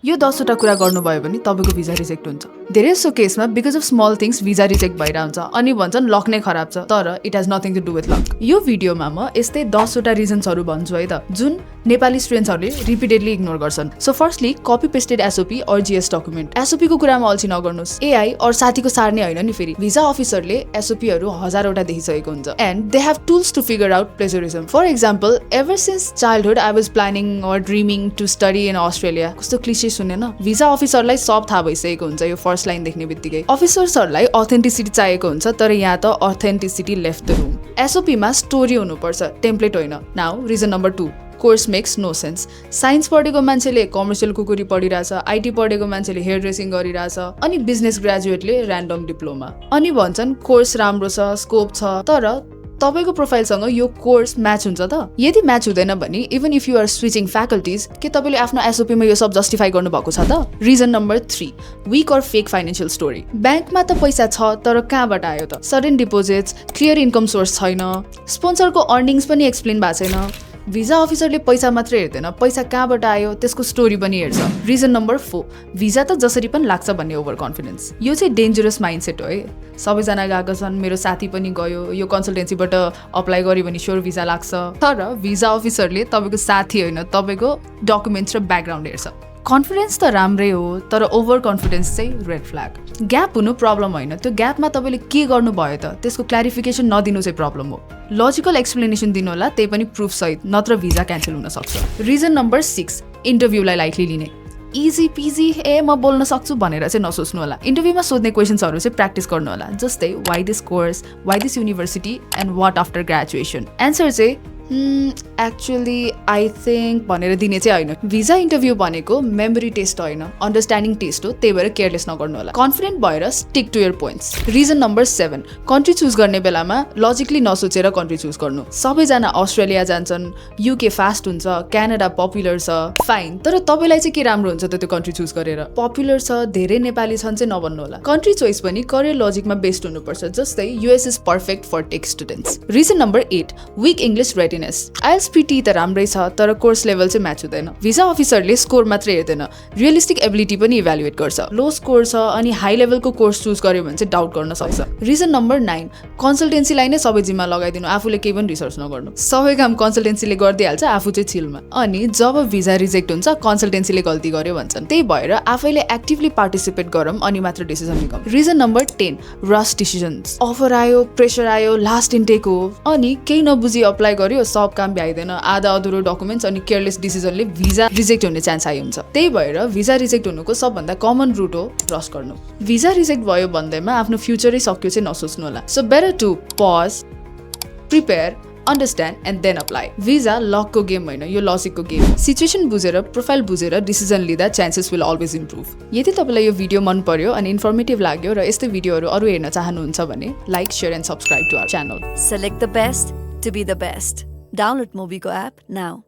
यो 10 वटा कुरा गर्नुभयो भने तपाईको भिजा रिजेक्ट हुन्छ। धेरै जसो केसमा because of small things visa reject भइरा हुन्छ अनि भन्छन् लक नै खराब छ, तर it has nothing to do with luck. यो भिडियोमा म यस्तै 10 वटा रिजन्सहरु भन्छु है त, जुन नेपाली स्टुडेन्ट्सहरुले रिपिटेडली इग्नोर गर्छन्। So firstly copy pasted SOP और जीएस डकुमेन्ट। एसओपी को कुरामा अल्छी नगर्नुस्, एआई और साथीको सार नै हैन नि फेरि। भिजा अफिसरले एसओपीहरु हजारवटा देखिसकेको हुन्छ and they have tools to figure out plagiarism. For example, ever since childhood I was planning और dreaming to study in Australia. कस्तो क्लिशे सुनेन? भिजा अफिसरलाई सब थाहा भइसकेको हुन्छ यो फर्स्ट लाइन देख्ने बित्तिकै। अफिसर्सहरुलाई अथेन्टिसिटी चाहिएको हुन्छ, तर यहाँ त authenticity left the room. SOP मा स्टोरी हुनुपर्छ, टेम्प्लेट होइन। Now reason number 2, course makes no sense. Science पढेको मान्छेले कमर्सियल कुकुरी पढिरहेछ, आइटी पढेको मान्छेले हेयर ड्रेसिङ गरिरहेछ, अनि बिजनेस ग्रेजुएटले र्यान्डम डिप्लोमा। अनि भन्छन् कोर्स राम्रो छ, स्कोप छ, तर तपाईको प्रोफाइलसँग यो कोर्स म्याच हुन्छ त? यदि म्याच हुँदैन भने even if you are switching faculties, के तपाईले आफ्नो एसओपीमा यो सब जस्टिफाई गर्नुभएको छ त? रिजन नम्बर 3, वीक और फेक फाइनान्शियल स्टोरी। ब्याङ्कमा त पैसा छ, तर कहाँबाट आयो त? Sudden deposits, clear income source छैन, स्पोन्सरको अर्निङ्स पनि एक्सप्लेन भएको छैन। भिजा अफिसरले पैसा मात्र हेर्दैन, पैसा कहाँबाट आयो त्यसको स्टोरी पनि हेर्छ। रिजन नम्बर 4, भिजा त जसरी पनि लाग्छ भन्ने ओभर कन्फिडेन्स। यो चाहिँ डेन्जरस माइन्डसेट हो है। सबैजना गएको छन्, मेरो साथी पनि गयो, यो कन्सल्टेन्सीबाट अप्लाई गर्यो भने स्योर भिजा लाग्छ। तर भिजा अफिसरले तपाईको साथी होइन, तपाईको डकुमेन्ट्स र ब्याकग्राउन्ड हेर्छ। कन्फिडेन्स त राम्रै हो, तर ओभर कन्फिडेन्स चाहिँ रेड फ्ल्याग। ग्याप हुनु प्रब्लम होइन, त्यो ग्यापमा तपाईँले के गर्नुभयो त त्यसको क्ल्यारिफिकेसन नदिनु चाहिँ प्रब्लम हो। लजिकल एक्सप्लेनेसन दिनु होला, त्यही पनि प्रुफ सहित, नत्र भिजा क्यान्सल हुन सक्छ। रिजन नम्बर 6, इन्टरभ्यूलाई लाइटली लिने। इजी पिजी म बोल्न सक्छु भनेर चाहिँ नसोच्नु होला। इन्टरभ्यूमा सोध्ने क्वेसन्सहरु चाहिँ प्र्याक्टिस गर्नु होला, जस्तै why this course, why this university and what after graduation. Answer चाहिँ एक्चुअली आई थिङ्क भनेर दिने चाहिँ होइन। भिजा इन्टरभ्यू भनेको मेमोरी टेस्ट होइन, अन्डरस्ट्यान्डिङ टेस्ट हो, त्यही भएर केयरलेस नगर्नु होला। कन्फिडेन्ट भएर stick to your points. Reason number 7, country choose गर्ने बेलामा लजिकली नसोचेर कन्ट्री चुज गर्नु। सबैजना अस्ट्रेलिया जान्छन्, युके फास्ट हुन्छ, क्यानाडा पपुलर छ, फाइन, तर तपाईलाई चाहिँ के राम्रो हुन्छ त त्यो कन्ट्री चुज गरेर? पपुलर छ, धेरै नेपाली छन् चाहिँ नभन्नु होला। कन्ट्री चोइस पनि करियर लजिकमा बेस्ड हुनुपर्छ, जस्तै US is perfect for tech students. Reason number 8, weak English readiness. IELTS त राम्रै छ, तर कोर्स लेभल चाहिँ म्याच हुँदैन। भिजा अफिसरले स्कोर मात्रै हेर्दैन, रियलिस्टिक एबिलिटी पनि इभ्यालुएट गर्छ। लो स्कोर छ अनि हाई लेभलको कोर्स चुज गर्यो भने चाहिँ डाउट गर्न सक्छ। रिजन नम्बर 9, कन्सल्टेन्सीलाई नै सबै जिम्मा लगाइदिनु, आफूले केही पनि रिसर्च नगर्नु। सबै काम कन्सल्टेन्सीले गरिदिइहाल्छ, आफू चाहिँ चिलमा। अनि जब भिजा रिजेक्ट हुन्छ, कन्सल्टेन्सीले गल्ती गर्यो भन्छन्। त्यही भएर आफैले एक्टिभली पार्टिसिपेट गरौँ अनि मात्र डिसिजन लिगौँ। रिजन नम्बर 10, रस डिसिजन्स। अफर आयो, प्रेसर आयो, लास्ट इन्टेक हो, अनि केही नबुझी अप्लाई गर्यो, सब काम भ्याइदैन, आधा अधुरो डकुमेन्ट्स अनि केयरलेस डिसिजनले भिजा रिजेक्ट हुने चान्स हाई हुन्छ। त्यही भएर भिजा रिजेक्ट हुनुको सबभन्दा कमन रुट हो रस गर्नु। भिजा रिजेक्ट भयो भन्दैमा आफ्नो फ्युचरै सक्यो चाहिँ नसोच्नु होला। So better to pause, prepare, understand and then apply. Visa लकको गेम होइन, यो लजिकको गेम। सिचुएसन बुझेर, प्रोफाइल बुझेर डिसिजन लिँदा चान्सेस विल अलवेज इम्प्रुभ। यदि तपाईँलाई यो भिडियो मन पर्यो अनि इन्फर्मेटिभ लाग्यो र यस्तै भिडियोहरू अरू हेर्न चाहनुहुन्छ भने like, share and subscribe to our channel. Select the best to be the best. Download Mobigo app now.